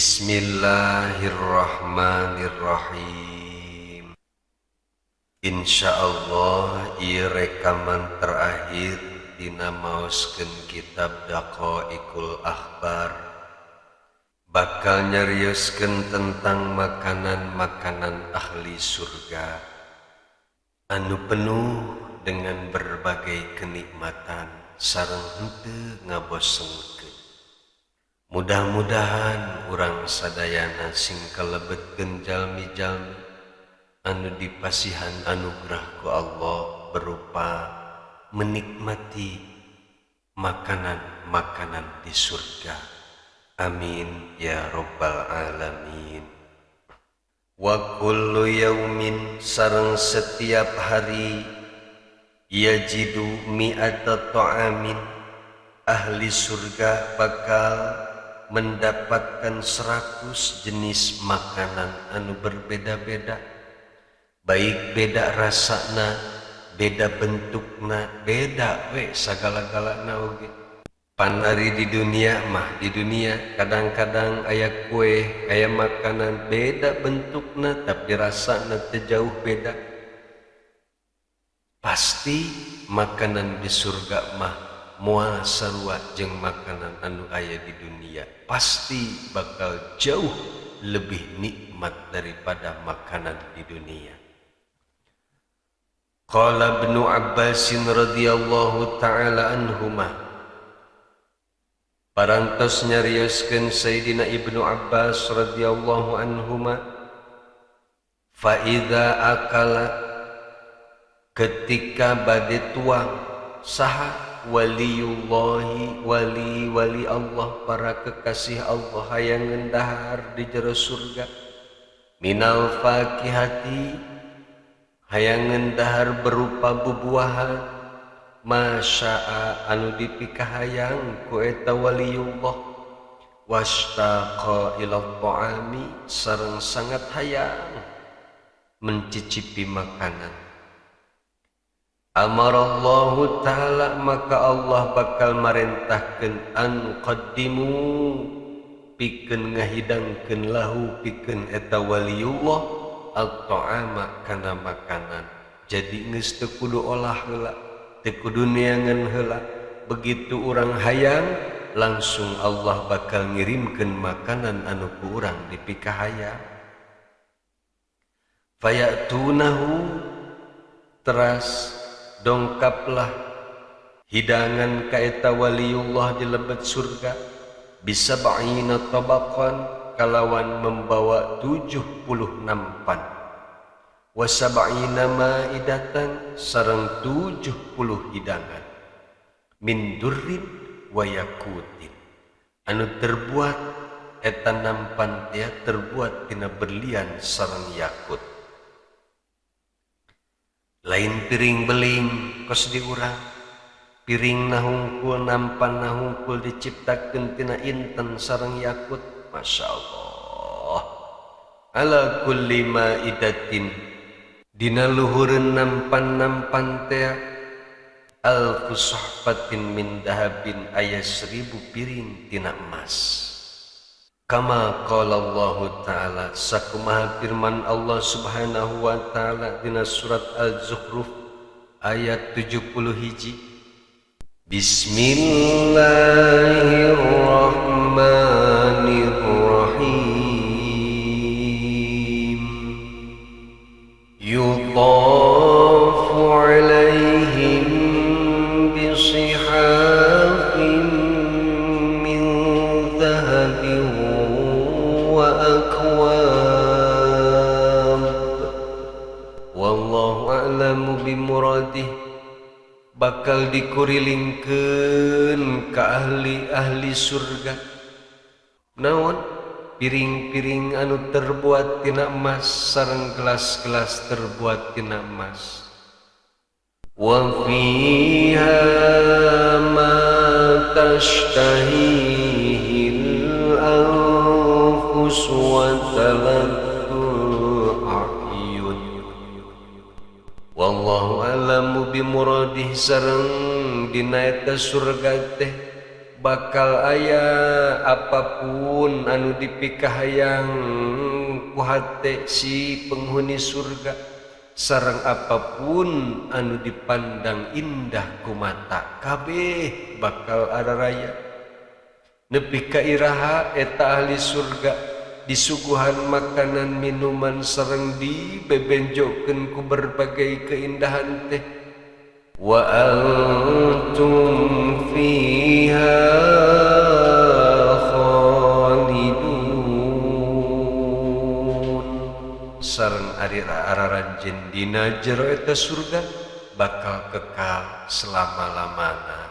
Bismillahirrahmanirrahim. Insya Allah ieu rekaman terakhir dina maoskeun kitab Daqaiqul Akhbar, bakal nyarioskeun tentang makanan-makanan ahli surga anu penuh dengan berbagai kenikmatan sareng henteu ngabosenkeun. Mudah-mudahan urang sadayana sing kalebetkeun jalmi-jalmi anu dipasihan anugerah ku Allah berupa menikmati makanan-makanan di surga. Amin ya robbal alamin. Wa kullu yaumin, sareng setiap hari, yajidu mi'ata ta'amin, ahli surga bakal mendapatkan 100 jenis makanan anu berbeda-beda, baik beda rasana, beda bentukna, beda we sagala-galana oge. Pan ari di dunia mah, di dunia kadang-kadang aya kue, aya makanan beda bentukna, tapi rasana teu jauh beda. Pasti makanan di surga mah moal sarua jeung makanan anu aya di dunia, pasti bakal jauh lebih nikmat daripada makanan di dunia. Qala Ibnu Abbasin radhiyallahu taala anhuma, parantos nyarioskeun Sayyidina Ibnu Abbas radhiyallahu anhuma, fa idza akala, ketika bade tuang saha waliyullahi, wali-wali Allah, para kekasih Allah hayang dahar di jero surga, minal fakihati, hayang dahar berupa bubuahan, masya'a, anu dipikahayang ku eta waliyullah, wastaqa ila ta'ami, sareng sangat hayang mencicipi makanan, amarallahu ta'ala, maka Allah bakal marentahkeun, an qaddimu, pikeun ngahidangkeun, lahu, pikeun eta waliyullah, at-ta'ama, kana makanan. Jadi geus teu kudu olah heula, teu kudu neangan heula, begitu urang hayang langsung Allah bakal ngirimkeun makanan anu ku urang dipikahayang. Fayatunahu, teras dongkaplah hidangan ka eta waliullah di lebet surga, bisab'ina tabaqan, kalawan membawa 76 nampan, wa sab'ina maidatan, sareng 70 hidangan, min durrin wa yakutin, anu terbuat eta nampan teh terbuat tina berlian sareng yakut. Lain piring beling kos di urang, piring hungkul, nampan hungkul, diciptakeun tina inten sareng yakut. Masya Allah. Ala kulli maidatin, dina luhureun nampan-nampan teh, alfu suhfatin min dahabin, aya 1000 piring tina emas. Kama qala Allah Ta'ala, sakumaha firman Allah Subhanahu wa Ta'ala dina surat Al-Zukhruf ayat 70 hiji. Bismillahirrahmanirrahim. Yutafu alaihim bisihafin min dhahabin wa akwab, wallahu a'lamu bimuradih. Bakal dikurilingkeun ka ahli-ahli surga naon? Piring-piring anu terbuat tina emas sareng gelas-gelas terbuat tina emas. Wa fiha ma tashtahihil anfus wa taladdul a'yun, wallahu a'lamu bimuradih. Sareng dina eta surga teh Bakal aya apapun anu dipikahayang ku hate si penghuni surga sareng apapun anu dipandang indah ku mata kabeh bakal araraya. Nepi ka iraha eta ahli surga disuguhan makanan minuman sareng dibebenjokeun ku berbagai keindahan teh. Wa antum fiha khalidun sareng ari araranjeun dina jero eta surga bakal kekal selama-lamana.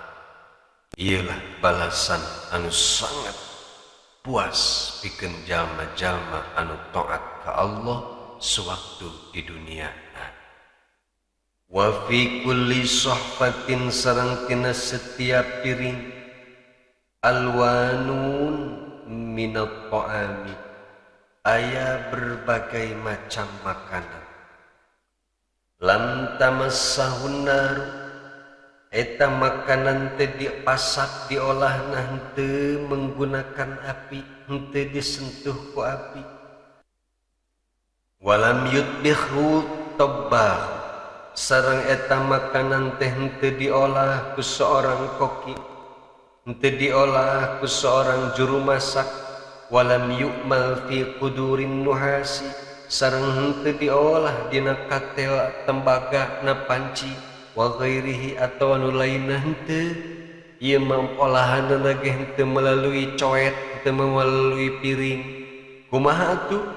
Iyalah balasan anu sangat puas pikeun jalma-jalma anu taat ka Allah sewaktu di dunia. Wa fi kulli sohfatin sareng tina setiap piring alwanun minat ta'ami aya berbagai macam makanan. Lam tamassahun naru eta makanan teh dipasak diolahna henteu menggunakan api, henteu disentuh ku api. Walam yutbikhu tabbah sareng eta makanan teh henteu diolah ku seorang koki, henteu diolah ku seorang juru masak. Walam yu'mal fi qudurin nuhasi sareng henteu diolah dina katel tembaga na panci wa ghairihi atawa nu lainna henteu. Ieu mah olahanna ge henteu melalui coet, henteu melalui piring. Kumaha atuh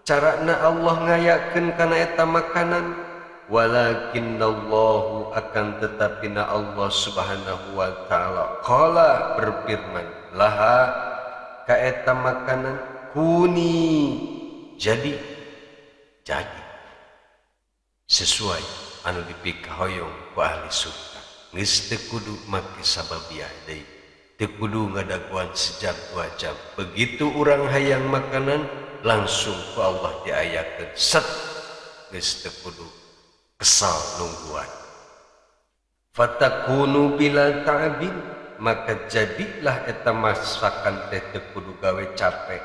carana Allah ngayakeun kana eta makanan? Walakinnallahu akan tetapi na Allah subhanahu wa ta'ala qala berfirman laha ka eta makanan kuni jadi jadi sesuai anu dipikahoyong ku ahli surga. Geus teu kudu make sababiah deui, teu kudu ngadaguan sejam 2 jam. Begitu urang hayang makanan langsung ku Allah diayakeun set, geus teu kudu kesal nungguan. Fatakunu bila ta'bin maka jadilah eta masakan teh teu kudu gawe capek,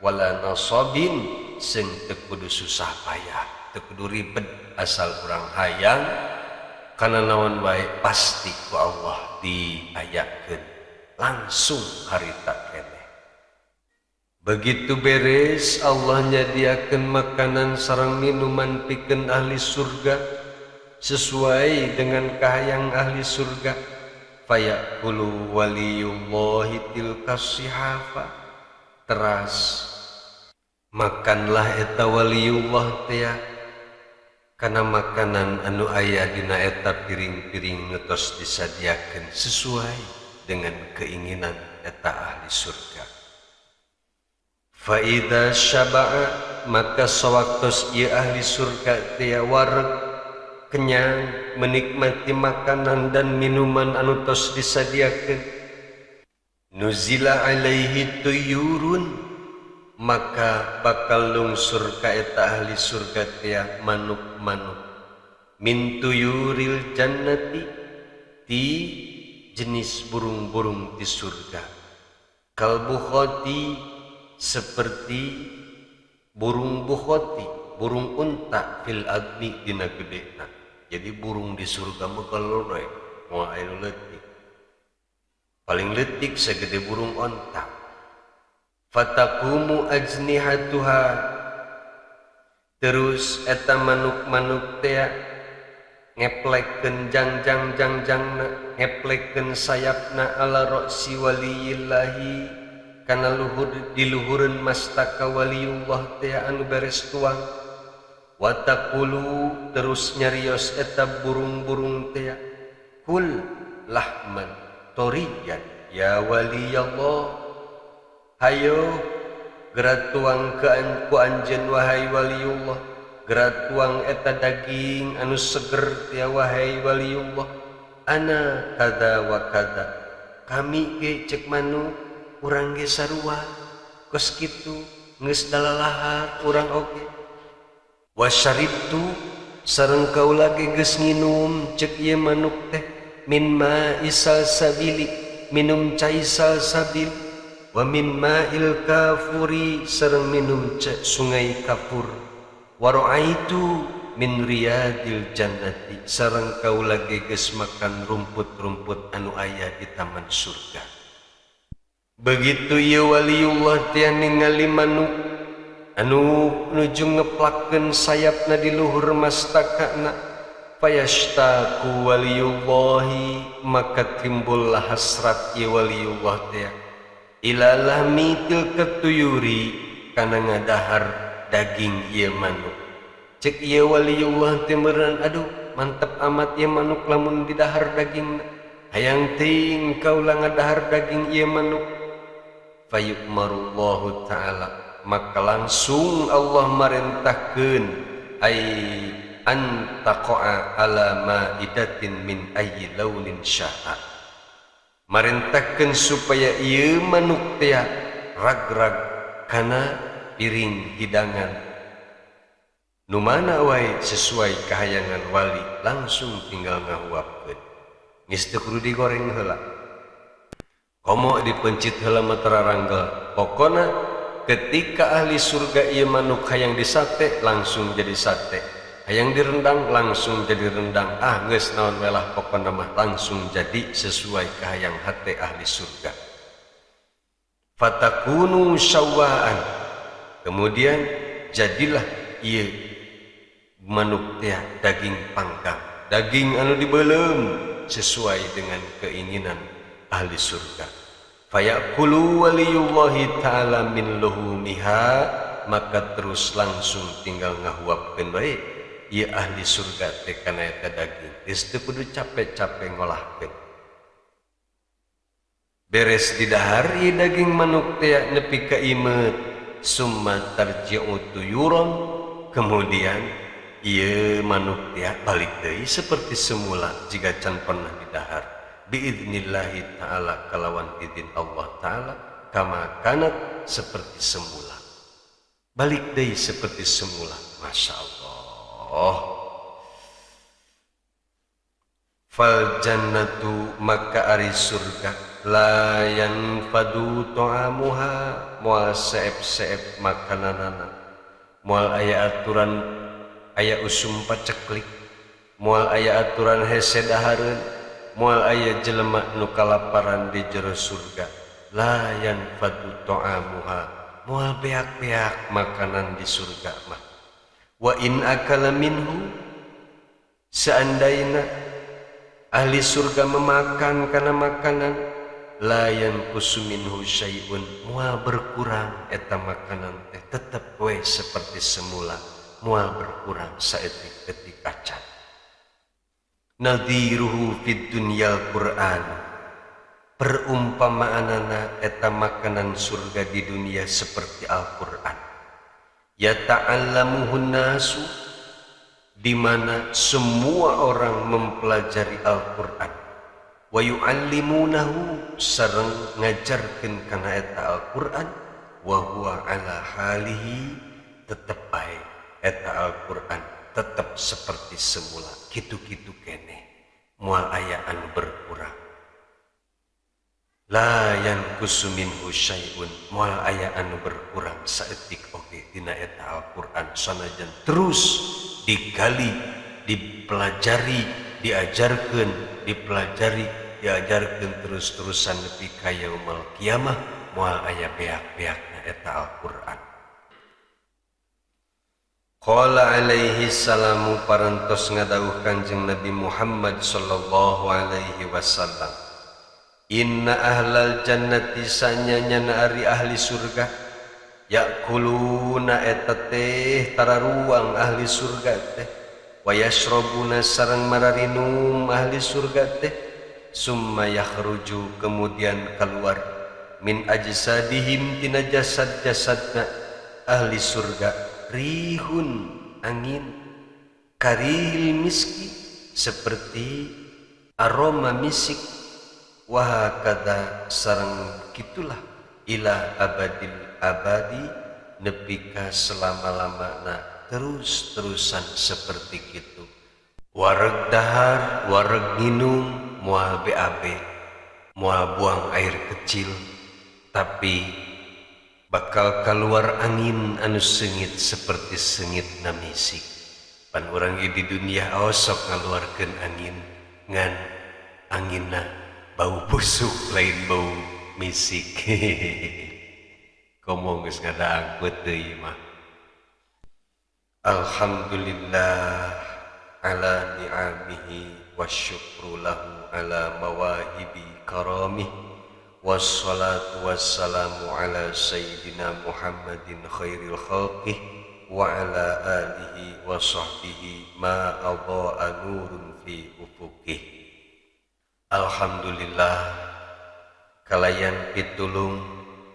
wala nasabin sing teu kudu susah payah, teu kudu ribet, asal urang hayang kana naon wae pasti ku Allah diayakeun langsung harita keneh. Begitu beres Allah nyadiakeun makanan sareng minuman pikeun ahli surga sesuai dengan kahayang ahli surga. Fayaqulu waliyullahi tilka sihafa teras makanlah eta waliyullah teh kana makanan anu aya dina eta piring-piring nu tos disadiakeun sesuai dengan keinginan eta ahli surga. Fa idza syaba'a maka sawaktos ieu ahli surga teh wareg kenyang menikmati makanan dan minuman anu tos disadiakeun, nuzila alaihi tuyurun maka bakal lungsur ka eta ahli surga teh manuk-manuk min tuyuril jannati ti jenis burung-burung di surga, kalbukhoti seperti burung bukhoti, burung unta fil adni dina gedena. Jadi burung di surga mah kalore moal aya nu leutik, paling leutik segede burung onta. Fataqumu ajnihatuha terus eta manuk-manuk teh ngeplekeun jangjang-jangjangna, ngeplekeun sayapna ala ra'si waliyillahi kana luhur diluhureun mastaka waliyullah teh anu beres tuang. Wa taqulu terus nyarios eta burung-burung teh kul lahman toriyan ya waliyallah, hayo geura tuang ku anjeun wahai waliyullah, geura tuang eta daging anu seger teh wahai waliyullah. Ana kada wa kada, kami ge cek manuk urang ge sarua kos kitu geus dalalahar urang oge. Wasyaribtu sareng kaula ge geus nginum cek ieu manuk teh min ma'isal sabili minum cai salsabil wa min ma'il kafuri sareng minum sungai kapur wa ra'aitu min riyadil jannati sareng kaula ge geus makan rumput-rumput anu aya di taman surga. Begitu ieu waliullah teh ningali manuk anu nuju ngeplakeun sayapna di luhur mastakana, fayashtaku waliyullahi maka timbullah hasrat ieu waliullah teh ila lahmi tilka tuyuri kana ngadahar daging ieu manuk. Cek ieu waliullah teh meureun aduh mantep amat ieu manuk lamun didahar dagingna, hayang teuing kaula ngadahar daging ieu manuk. Fayu'marullahu ta'ala maka langsung Allah marentahkeun ai antaqa'a ala ma'idatin min ayyi launin sya'a, marentahkeun supaya ieu manuk teh rag-rag kana piring hidangan nu mana wae sesuai kahayangan wali, langsung tinggal ngahuapkeun geus teu kudu digoreng heula, komo dipencit heula mah tararanggel. Pokona ketika ahli surga ieu manuk hayang disate langsung jadi sate, hayang direndang langsung jadi rendang, ah geus naon we lah pokona mah langsung jadi sesuai kahayang hate ahli surga. Fatakunu syawaan, kemudian jadilah ieu manuk teh daging panggang, daging anu dibeuleum sesuai dengan keinginan ahli surga. Fayakulu waliyullahi ta'ala min luhumiha, maka terus langsung tinggal ngahuapkeun bae ieu ahli surga teh kana eta daging, geus teu kudu capek-capek ngolahkeun. Beres didahar ieu daging manuk teh nepi ka imeut, summa tarji'u tuyuron, kemudian ieu manuk teh balik deui seperti semula jika can pernah didahar. Biiznillahi ta'ala kalawan izin Allah ta'ala, kama kanat seperti semula, balik deui seperti semula. Masya Allah. Fal jannatu maka ari surga la yanfadu ta'amuha moal seep-seep makananana, moal aya aturan aya usum paceklik, moal aya aturan hese dahareun, moal aya jelema nu kalaparan di jero surga. La yanfadu ta'amuha moal beak-beak makanan di surga mah. Wa in akala minhu, seandainya ahli surga memakan kana makanan, la yanqusu minhu syai'un moal berkurang eta makanan teh, tetep we seperti semula, moal berkurang saeutik-eutik acan. Nadhiruhu fid dunyal Qur'an, perumpamaanana eta makanan surga di dunia seperti Al-Qur'an. Yata'allamuhun nasu, di mana semua orang mempelajari Al-Qur'an, wa yu'allimunahu sareng ngajarkeun kana eta Al-Qur'an, wa huwa ala halihi tetep bae eta Al-Qur'an tetep seperti semula, kitu-kitu keneh moal aya anu berkurang. La yanqusu minhu syai'un moal aya anu berkurang saeutik oge dina eta Al-Qur'an, sanajan terus digali, dipelajari, diajarkeun, dipelajari, diajarkeun terus-terusan nepi ka yaumul kiamah moal aya beak-beakna eta Al-Qur'an. Qala alaihi salamu parantos ngadawuh Kanjeng Nabi Muhammad sallallahu alaihi wasallam, inna ahlal jannati sanyanya ari ahli surga, yakuluna eta teh tararuang ahli surga teh, wa yashrabuna sareng mararinum ahli surga teh, summa yakhruju kemudian keluar min ajsadihim tina jasad-jasadna ahli surga, rihun angin, karihil miski seperti aroma misik, wa hakadha sareng kitulah ila abadil abadi nepi ka selama-lamana terus-terusan seperti kitu. Wareg dahar, wareg nginum moal BAB. Moal buang air kecil, tapi bakal keluar angin anu seungit seperti seungit misik. Pan urang di dunia osok ngaluarkeun angin, ngan anginna bau busuk, lain bau misik. Komo geus ngadaangkeut deui mah. Alhamdulillah ala ni'amihi, wasyukru lahu ala mawahibi karamih, wassalatu wassalamu ala sayyidina Muhammadin khairil khalqih wa ala alihi wa sahbihi ma adha'a nurun fi ufuqih. Alhamdulillah, kalayan pitulung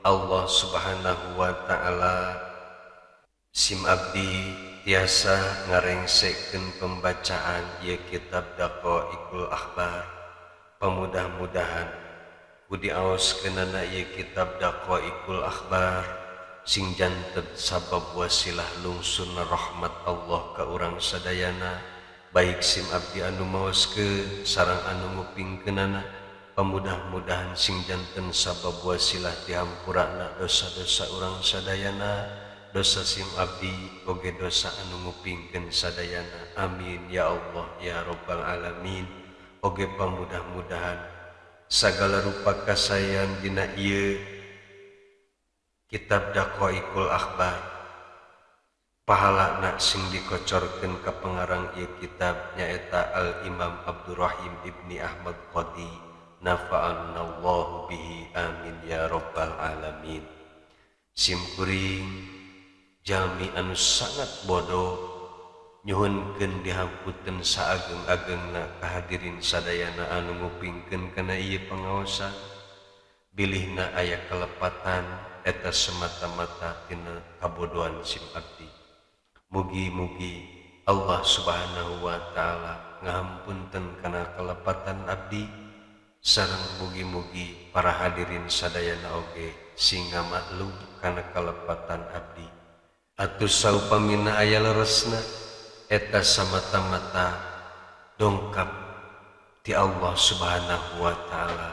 Allah Subhanahu wa Ta'ala, sim abdi tiasa ngarengsekeun pembacaan ieu kitab Daqaiqul Akhbar. Pamudah-mudahan ku diaoskeunana ieu kitab Daqaiqul Akhbar sing janten sabab wasilah lungsurna rahmat Allah ka urang sadayana, baik sim abdi anu maoskeun sareng anu ngupingkeunana. Pamudah-mudahan sing janten sabab wasilah dihampurana dosa-dosa urang sadayana, dosa sim abdi oge dosa anu ngupingkeun sadayana. Amin ya Allah ya Rabbal alamin. Oge pamudah-mudahan sagala rupa kasayan dina ieu kitab Daqaiqul Akhbar, pahalana sing dikocorkeun ka pengarang ieu kitab, nyaeta Al Imam Abdurrahim Ibni Ahmad Qadi, nafa'anallahu bihi, amin ya rabbal alamin. Sim kuring jalmi anu sangat bodoh nyuhunkeun dihapunten saageng-agengna kahadirin sadayana anu ngupingkeun kana ieu pangaosan. Bilihna aya kelepatan, eta semata-mata tina kabodohan sim abdi. Mugi-mugi Allah Subhanahu wa Ta'ala ngahampunten kana kelepatan abdi, sareng mugi-mugi para hadirin sadayana oge sing ngamaklum kana kelepatan abdi. Atuh saupamina aya leresna, eta samata-mata dongkap ti Allah Subhanahu wa Ta'ala.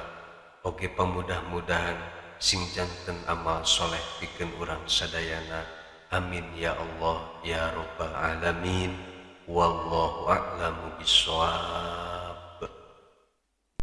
Oge pamudah-mudahan sing janten amal soleh pikeun urang sadayana. Amin ya Allah ya Rabbal alamin. Wallahu a'lamu bissawab.